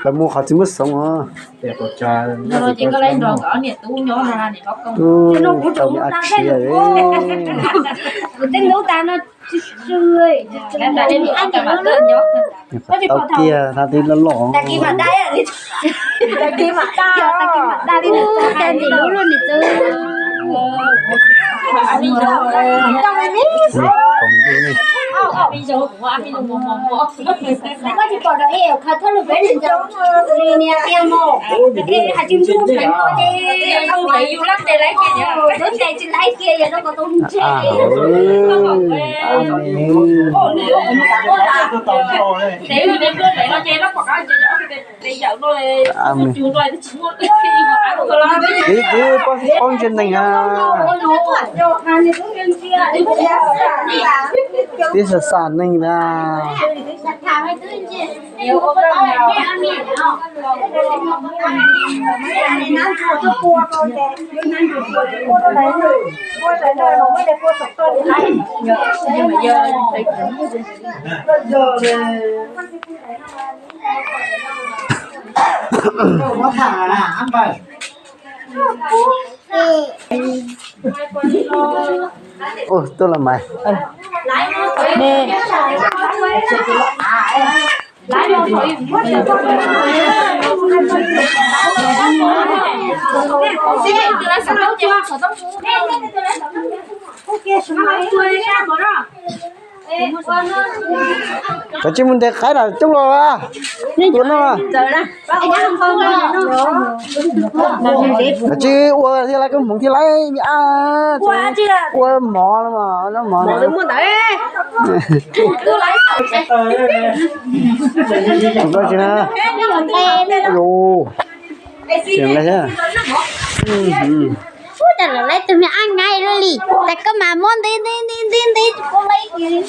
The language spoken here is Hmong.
Lawv mus qhov tsis muaj xoov os. Tub tau me ab tsi. Tau kiag thaum twg loj loj. Tib tib paub ntsia neeg na. Tib xa xa neeg na. Ua tuaj los mas. Koj tsis mus ntes qaib lawm coob los. Ua no. Koj tsis ua thiaj laiv koob hmoov thiaj laiv me ab. Ua mov no mas, mov no. Koj tsis na. Ua cas lawv laiv tus me ab nkaus li, tas koj mas muab nti nti nti nti nti tsis pub laiv kiag li.